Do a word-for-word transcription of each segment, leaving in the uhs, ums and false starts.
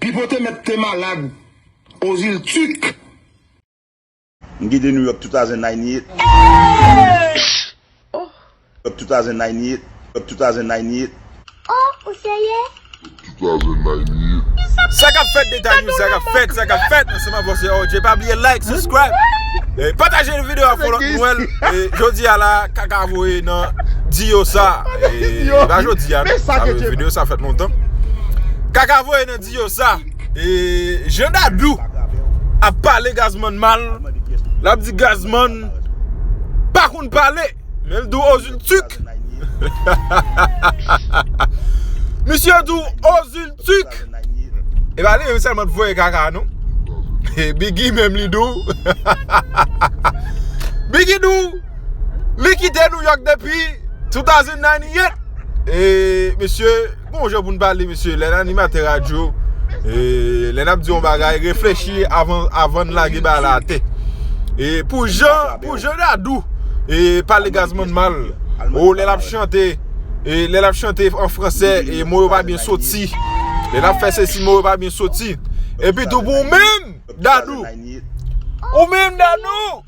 Pipote mèt te malad. Ozil Tik. M kite New York two thousand nine eight. York two thousand nine eight. York two thousand nine eight. Oh, ou serye? Two thousand nine eight. Sa k ap fèt, Deta News, sa k ap fèt, sa k ap fèt. Ansanm avè se O J. Pa bliye like, subscribe. E pataje videyo a, fò lòt nou wè l. E jodi a la, kaka voye nan di yo sa. E pa jodi a, non, sa, videyo sa fèt lontan. Kaka voye nan di yo sa. E Jean Dadou ap pale Gazman mal. L ap di Gazman pa konn pale. Men l di w Ozil Tik. Misye di w Ozil Tik. E pa li menm sèlman t voye kaka non. E Biggie menm li di w. Biggie di w li kite New York depi two thousand nine eight. E mesye, bon jan pou n pale mesye, lè n animatè radyo, e lè n ap di yon bagay, reflechi avan, avan n lage bagay la atè. E pou jan, pou jan Dadou e pale Gazman mal, o lè l ap chante, e lè l ap chante an fransè, e mo yo pa byen soti. Lè l ap fè sesi, mo yo pa byen soti. Epi tou pou ou menm, Dadou. Ou menm, Dadou.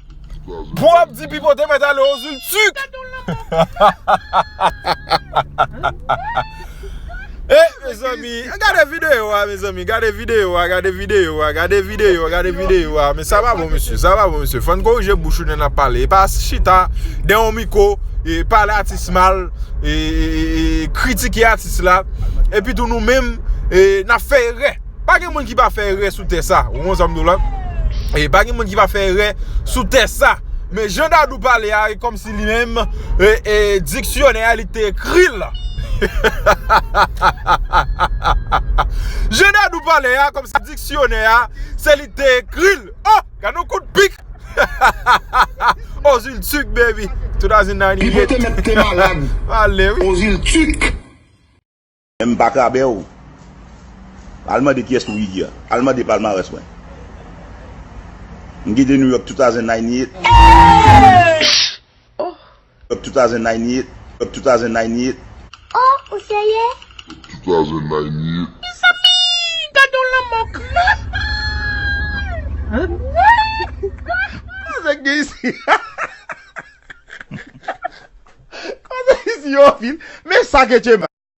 Pou w ap di Pipo te mèt ale Ozil Tik. E mezanmi, gade videyo a, mezanmi, gade videyo a, gade videyo a, gade videyo a, gade videyo a. Men sa pa bon mesye, sa pa bon mesye. Fò n korije bouch nou lè n ap pale. E pa chita dèyè yon mikwo, e pale atis mal, e, e, e, e kritike atis la. Epi tou nou menm, e n ap fè erè. Pa gen moun ki pa fè erè sou tè sa. Ou konn sa m di w la? E pa gen moun ki pa fè erè sou tè sa. Men jan Dadou pale a, e kòmsi li menm, e, e diksyonè a, li te ekri l. Jan Dadou pale a, kòmsi diksyonè a, se li te ekri l. Oh, gade yon kout pik. Ozil Tik, baby. Two thousand nine eight. Pipo te mèt te malad. Ale, wi. Ozil Tik. Men m pa krabè w. Al mande kiyès pou Biggie a. Al mande palmarès mwen. M kite New York two thousand nine eight. York two thousand nine eight. York two thousand nine eight. Oh, ou serye? Two thousand nine eight. Mezanmi, gade yon lanmò kran. Koze gen isi. Koze isi yo anpil. Men sa ke Dye